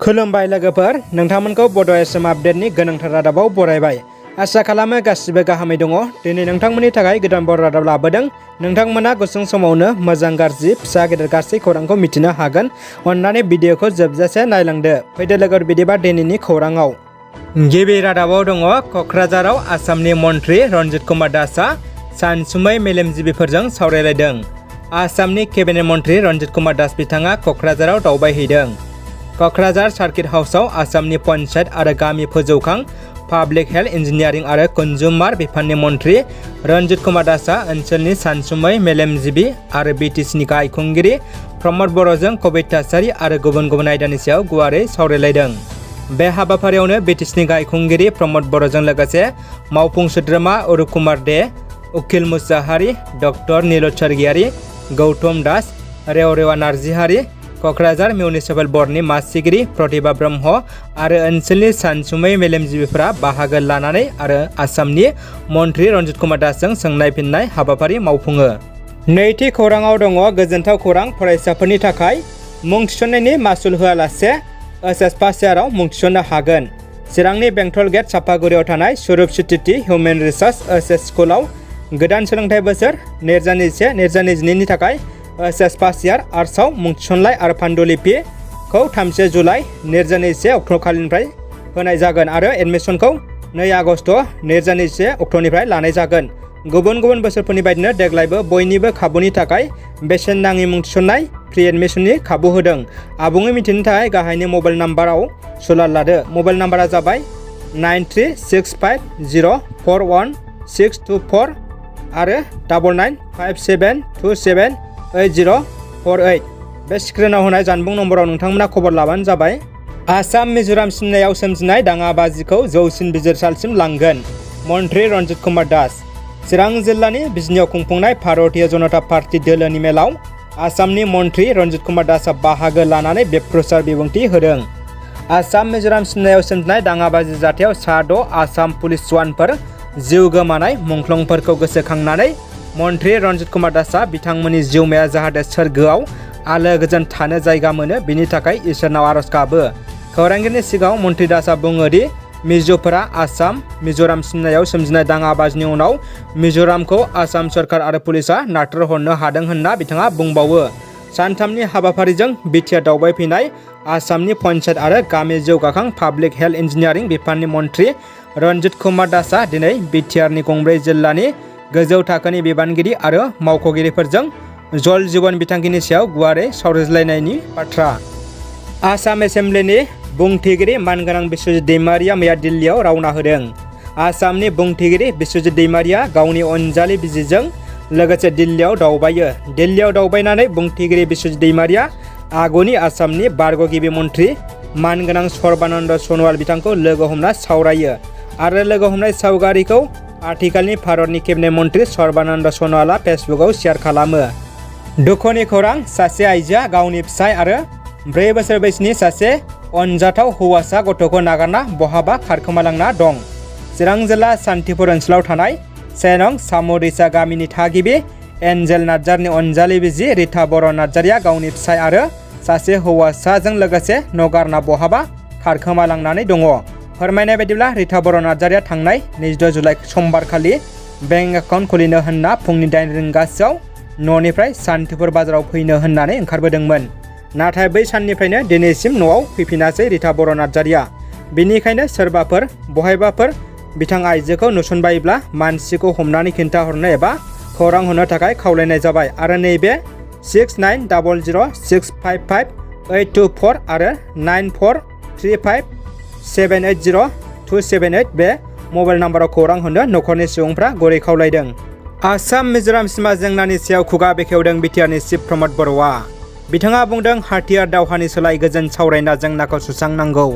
खुलुमबाय लोगोफोर, नोंथांमोनखौ बड' एसएम आपडेटनि गोनांथार रादाबाव बरायबाय। आसा खालामो गासिबो गाहामै दङ। दिनै नोंथांमोननि थाखाय गोदान बर' रादाब लाबोदों। नोंथांमोना गुसुं समावनो मोजां गाज्रि फिसा गेदेर गासै खौरांखौ मिथिनो हागोन। अन्नानै भिडिअखौ जोबजासे नायलांदो। फैदो लोगोफोर, बिदिबा दिनैनि खौराङाव गिबि रादाबाव दङ। क'क्राझाराव आसामनि मन्थ्रि रन्जित कुमार दासआ सानसुमै मेलेमजिबिफोरजों सावरायलायदों। आसामनि केबिनेट मन्थ्रि रन्जित कुमार दास बिथाङा क'क्राझाराव दावबायहैदों। क'क्राझार सार्किट हाउसआव आसामनि पन्चायत आरो गामि फोजौखां, पाब्लिक हेल्थ, इन्जिनियारिं आरो कन्जुमार बिफाननि मन्थ्रि रन्जित कुमार दासआ ओनसोलनि सानसुमै मेलेमजिबि आरो बिटिसिनि गाहाय खुंगिरि प्रमद बर'जों कभिड थासारि आरो गुबुन गुबुन आयदानि सायाव गुवारै सावरायलायदों। बे हाबाफारियावनो बिटिसिनि गाहाय खुंगिरि प्रमद बर'जों लोगोसे मावफुं सोद्रोमा अरुप कुमार दे, उकिल मुसाहारि, डक्टर नीलद स्वर्गियारि, गौतम दास, रेवरेवा नार्जिहारि, क'क्राझार मिउनिसिपाल बर्डनि मासिगिरि प्रतिभा ब्रह्म आरो ओनसोलनि सानसुमै मेलेमजिबिफोरा बाहागो लानानै आरो आसामनि मन्थ्रि रन्जित कुमार दासजों सोंनाय फिन्नाय हाबाफारि मावफुङो। नैथि खौराङाव दङ। गोजोनथाव खौरां, फरायसाफोरनि थाखाय मुं थिसननायनि मासुल होआलासे एचएस फार्स्ट इयाराव मुं थिसननो हागोन। चिरांनि बेंटल गेट सापागुरियाव थानाय स्वरुप सिटिटि हिउमेन रिसार्च एचएस स्कुलाव गोदान सोलोंथाइ बोसोर 2021-2022 नि थाखाय एचएस फार्स्ट इयार आर्ट्सआव मुं थिसननाय आरो पान्डुलिपिखौ 3 जुलाइ 2021 अक्ट'खालिनिफ्राय होनाय जागोन आरो एडमिसनखौ 2 आगस्ट 2021 अक्ट'निफ्राय लानाय जागोन। गुबुन गुबुन बोसोरफोरनि बायदिनो देग्लायबो बयनिबो खाबुनि थाखाय बेसेन नाङि मुं थिसननाय फ्रि एडमिसननि खाबु होदों। आबुङै मिथिनो थाखाय गाहायनि मबाइल नाम्बाराव सुलाद लादो। मबाइल नाम्बारा जाबाय 9365041624 आरो 9957278048। बे स्क्रिनाव होनाय जानबुं नम्बराव नोंथांमोना खबर लाबानो जाबाय। आसाम मिज'राम सिमनायाव सोमजिनाय दाङाबाजिखौ जौसिन बिजिरसालिसिम लांगोन। मन्थ्रि रन्जित कुमार दास। चिरां जिल्लानि बिजनियाव खुंफुंनाय भारतीय जनता पार्टी दोलोनि मेलाव आसामनि मन्थ्रि रन्जित कुमार दासआ बाहागो लानानै बेप्रुसार बिबुंथि होदों। आसाम मिज'राम सिमनायाव सोमजिनाय दाङाबाजि जाथायाव सा 6 आसाम पुलिस जवानफोर जिउ गोमानाय मुंख्लंफोरखौ गोसोखांनानै मन्थ्रि रन्जित कुमार दासआ बिथांमोननि जिउमाया जाहाथे सोरगोआव आलो गोजोन थानो जायगा मोनो बिनि थाखाय इसोरनाव आरज गाबो। खौरांगिरिनि सिगाङाव मन्थ्रि दासआ बुङो दि मिज'फोरा आसाम मिज'राम सिमनायाव सोमजिनाय दाङाबाजिनि उनाव मिज'रामखौ आसाम सरकार आरो पुलिसआ नारथ्रोहरनो हादों होनना बिथाङा बुंबावो। सानथामनि हाबाफारिजों बिटिआर दावबायफैनाय आसामनि पन्चायत आरो गामि जौगाखां, पाब्लिक हेल्थ, इन्जिनियारिं बिफाननि मन्थ्रि रन्जित कुमार दासआ दिनै बिटिआरनि गंब्रै जिल्लानि गोजौ थाखोनि बिबानगिरि आरो मावख'गिरिफोरजों जल जीवन बिथांखिनि सायाव गुवारै सावरायज्लायनायनि बाथ्रा। आसाम एसेम्ब्लिनि बुंथिगिरि मानगोनां बिस्वजित दैमारिया मैया दिल्लीयाव रावना होदों। आसामनि बुंथिगिरि बिस्वजित दैमारिया गावनि अनजालि बिसिजों लोगोसे दिल्लीयाव दावबायो। दिल्लीयाव दावबायनानै बुंथिगिरि बिस्वजित दैमारिया आगुनि आसामनि बारग' गिबि मन्थ्रि मानगोनां सर्बानन्द सन'वाल बिथांखौ लोगो हमना सावरायो आरो लोगो हमनाय सावगारिखौ आथिखालनि भारतनि केबिनेट मन्थ्रि सर्बानन्द सन'वालआ फेसबुकआव शेयार खालामो। दुखुनि खौरां, सासे आइजोआ गावनि फिसाय आरो 4 बोसोर बैसोनि सासे अनजाथाव हौवासा गथ'खौ नागारना बहाबा खारखोमालांना दं। चिरां जिल्ला सान्थिपुर ओनसोलाव थानाय 1 नं सामुरिसा गामिनि थागिबि एन्जेल नार्जारिनि अनजालि बिसि रिता बर' नार्जारिया गावनि फिसाय आरो सासे हौवासाजों लोगोसे न'गारना बहाबा खारखोमालांनानै दङ। फोरमायनाय बायदिब्ला रिता बर' नार्जारिया थांनाय 26 जुलाइ समबारखालि बेंक एकाउन्ट खुलिनो होनना फुंनि 8 रिंगासोआव न'निफ्राय सान्थिपुर बाजाराव फैनो होननानै ओंखारबोदोंमोन। नाथाय बै साननिफ्रायनो दिनैसिम न'आव फैफिनासै रिता बर' नार्जारिया। बेनिखायनो सोरबाफोर बहायबाफोर बिथां आइजोखौ नुसनबायोब्ला मानसिखौ हमनानै खिन्थाहरनो एबा खौरां होनो थाखाय खावलायनाय जाबाय आरो नैबे 6900655824 आरो 9435780278 बे मबाइल नाम्बाराव खौरां होनो न'खरनि सुबुंफ्रा गुरै खावलायदों। आसाम मिज'राम सिमा जेंनानि सायाव खुगा बेखेवदों बिटिआरनि चिफ प्रमद बर'आ। बिथाङा बुंदों, हाथियार दावहानि सोलाय गोजोन सावरायना जेंनाखौ सुस्रांनांगौ।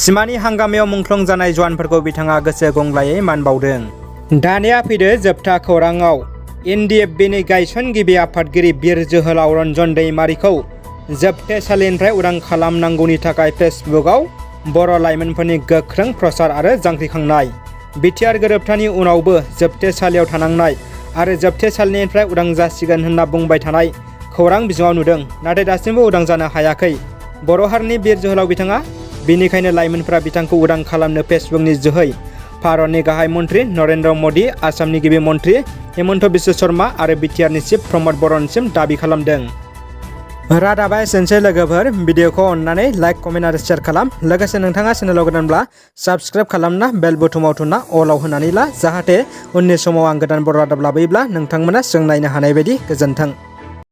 सिमानि हांगामायाव मुंख्लं जानाय जवानफोरखौ बिथाङा गोसो गंग्लायै मान बावदों। दानिया फैदो जोबथा खौराङाव। एनडिएफबिनि गायसनगिरि आफादगिरि बिर जोहोलाव रन्जन दैमारिखौ जोबथेसालिनिफ्राय उदां खालामनांगौनि थाखाय फेसबुकआव बर' लाइमोनफोरनि गोख्रों प्रसार आरो जांख्रिखांनाय। बिटिआर गोरोबथानि उनावबो जोबथेसालियाव थानांनाय आरो जोबथेसालिनिफ्राय उदां जासिगोन होनना बुंबाय थानाय खौरां बिजोङाव नुदों, नाथाय दासिमबो उदां जानो हायाखै। बर' हारिनि बिर जोहोलाव बिथाङा बेनिखायनो लाइमोनफोरा बिथांखौ उदां खालामनो फेसबुकनि जोहै भारतनि गाहाय मन्त्रि नरेन्द्र मदि, आसामनि गिबि मन्त्रि हिमन्त बिश्व शर्मा आरो बिटिआरनि चिफ प्रमद बर'निसिम दाबि खालामदों। रादाबा एसेनोसै लोगोफोर, भिडिअखौ अननानै लाइक, कमेन्ट आरो शेयार खालाम। लोगोसे नोंथाङा चेनेलाव गोदानब्ला साबस्क्राइब खालामना बेल बुथुमाव थुना अलाव होनानै ला, जाहाथे उननि समाव आं गोदान बर' रादाब लाबोयोब्ला नोंथांमोना जों नायनो हानाय बायदि। गोजोन्थों।